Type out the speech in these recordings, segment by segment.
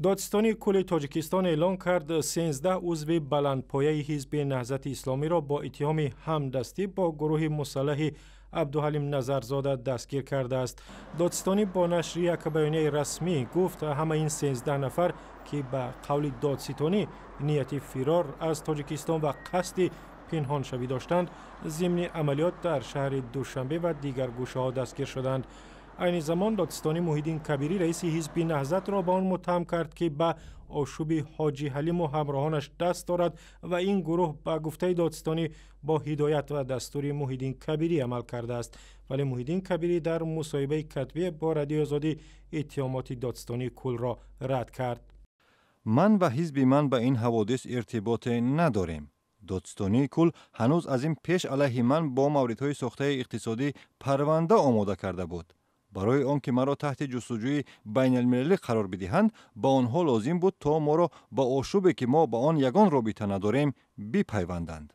Додситонии кулли Тоҷикистон эълон кард, 13 узви баландпояи ҳизби Наҳзати Исломиро бо иттиҳоми ҳамдастӣ бо гурӯҳи мусаллаҳи Абдуҳалим Назарзода дастгир кардааст. Додситонӣ бо нашри як баёнияи расмӣ гуфт, ҳама ин 13 нафар, ки ба қавли додситонӣ нияти фирор аз Тоҷикистон ва қасди пинҳоншавӣ доштанд, зимни амалиёт дар шаҳри Душанбе ва дигар гӯшаҳо дастгир шуданд. Айни замон додситонӣ Муҳиддин Кабирӣ, раиси ҳизби Наҳзатро, ба он муттаҳам кард, ки ба ошӯби Ҳоҷи Ҳалиму ҳамроҳонаш даст дорад ва ин гурӯҳ, ба гуфтаи додситонӣ, бо ҳидоят ва дастури Муҳиддин Кабирӣ амал кардааст. Вале Муҳиддин Кабирӣ дар мусоҳибаи катбӣ бо Радиои Озодӣ иттиҳомоти додситонии куллро рад кард. Ман ва ҳизби ман ба ин ҳаводис иртиботе надорем. Додситонии кулл ҳанӯз аз ин пеш алайҳи ман бо мавридҳои сохтаи иқтисодӣ парванда омода карда буд. Барои он ки маро таҳти ҷустуҷӯи байналмилалӣ қарор бидиҳанд, ба онҳо лозим буд, то моро ба ошӯбе, ки мо ба он ягон робита надорем, бипайванданд.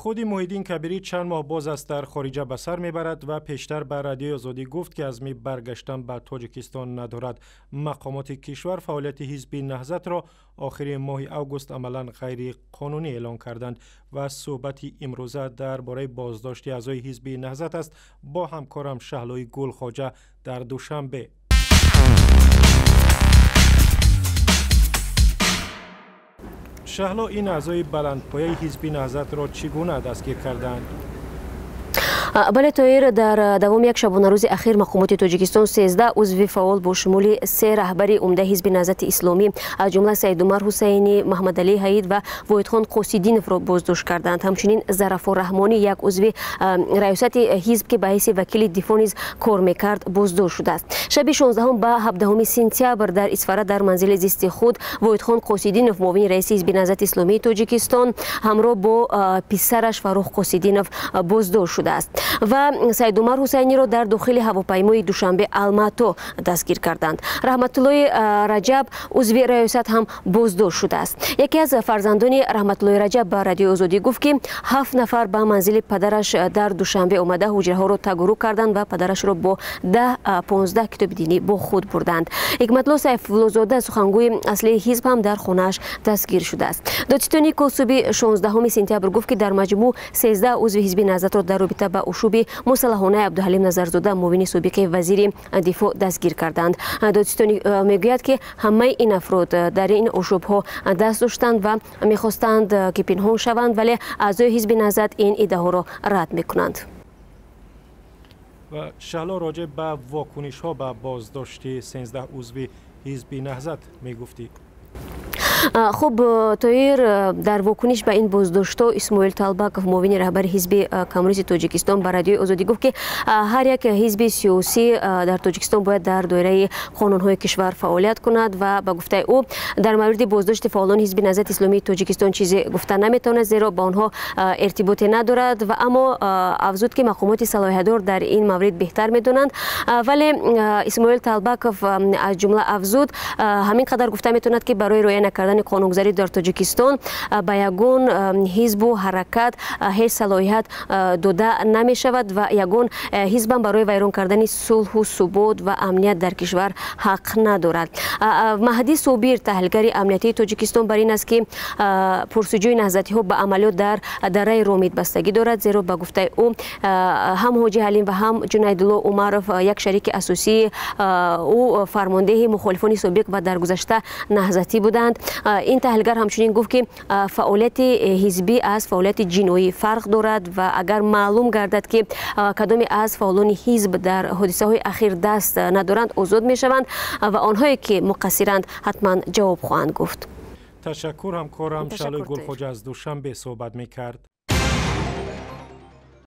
Худи Муҳиддин Кабирӣ чанд моҳ боз аст дар хориҷа ба сар мебарад ва пештар ба Радиои Озодӣ гуфт, ки азми баргаштан ба Тоҷикистон надорад. Мақомоти кишвар фаъолияти ҳизби Наҳзатро охири моҳи август амалан ғайриқонунӣ эълон карданд ва суҳбати имрӯза дар бораи боздошти аъзои ҳизби Наҳзат аст бо ҳамкорам Шаҳлои Гулхоҷа дар Душанбе. Шаҳло, ин аъзои баландпояи ҳизби Наҳзатро чӣ гуна дастгир карданд? Бале, Тоир, дар давоми як шабонарӯзи ахир мақомоти Тоҷикистон 13 узви фаъол бо шумули се раҳбари умдаи ҳизби Наҳзати Исломӣ, аз ҷумла Саидумар Ҳусайнӣ, Маҳмадалӣ Ҳаид ва Воҳидхон Қосидиновро боздошт карданд. Ҳамчунин Зарафо Раҳмонӣ, як узви раёсати ҳизб, ки ба ҳайси вакили дифоъ низ кор мекард, боздошт шудааст. Шаби 16 ба 17 сентябр дар Исфара дар манзили зисти худ Воҳидхон Қосидинов, муовини раиси ҳизби Наҳзати Исломии Тоҷикистон, ҳамроҳ бо писараш Фаррух Қосидинов боздошт шудааст ва Саидумар Ҳусайниро дар дохили ҳавопаймои Душанбе Алмато дастгир карданд. Раҳматуллои Раҷаб, узви раёсат, ҳам боздошт шудааст. Яке аз фарзандони Раҳматуллои Раҷаб ба Радиои Озодӣ гуфт, ки ҳафт нафар ба манзили падараш дар Душанбе омада, ҳуҷраҳоро тагурӯ карданд ва падарашро бо 10-15 китоби динӣ бо худ бурданд. Ҳикматулло Сайфуллозода, сухангӯи аслии ҳизб, ҳам дар хонааш дастгир шудааст. Додситонии кулл субҳи 16 сентябр гуфт, ки дар маҷмӯъ 13 узви ҳизби Наҳзатро дар робита ба ошӯби мусаллаҳонаи Абдуҳалим Назарзода, муовини собиқи вазири дифоъ, дастгир карданд. Додситонӣ мегӯяд, ки ҳамаи ин афрод дар ин ошӯбҳо даст доштанд ва мехостанд, ки пинҳон шаванд, вале аъзои ҳизби Наҳзат ин иддаҳоро рад мекунанд. Ва Шаҳло, роҷеъ ба вокунишҳо ба боздошти 13 узви ҳизби Наҳзат мегуфтӣ. Хуб, Тоир, дар вокуниш ба ин боздоштҳо Исмоил Талбаков, муовини раҳбари ҳизби Коммунисти Тоҷикистон, ба Радиои Озодӣ гуфт, ки ҳар як ҳизби сиёсӣ дар Тоҷикистон бояд дар доираи қонунҳои кишвар фаъолият кунад ва ба гуфтаи ӯ, дар мавриди боздошти фаъолони ҳизби Наҳзати Исломии Тоҷикистон чизе гуфта наметавонад, зеро ба онҳо иртиботе надорад, ва аммо афзуд, ки мақомоти салоҳиятдор дар ин маврид беҳтар медонанд. Вале Исмоил Талбаков аз ҷумла афзуд, ҳамин қадар гуфта метавонад, ки барои риоя накардани қонунгузарӣ дар Тоҷикистон ба ягон ҳизбу ҳаракат ҳеҷ салоҳият дода намешавад ва ягон ҳизбам барои вайрон кардани сулҳу субот ва амният дар кишвар ҳақ надорад. Маҳдӣ Собир, таҳлилгари амниятии Тоҷикистон, бар ин аст, ки пурсуҷӯи наҳзатиҳо ба амалиёт дар дараи Ромид бастагӣ дорад, зеро ба гуфтаи ӯ, ҳам Ҳоҷи Ҳалим ва ҳам Ҷунайдулло Умаров, як шарики асосии ӯ, фармондеҳи мухолифони собиқ ва дар гузашта наҳзатӣ буданд. Ин таҳлилгар ҳамчунин гуфт, ки фаъолияти ҳизбӣ аз фаъолияти ҷиноӣ фарқ дорад ва агар маълум гардад, ки кадоме аз фаъолони ҳизб дар ҳодисаҳои ахир даст надоранд, озод мешаванд ва онҳое ки муқассиранд, ҳатман ҷавоб хоҳанд гуфт. Ташаккур, ҳамкорам Шаҳлои Гулхоҷа аз Душанбе суҳбат мекард.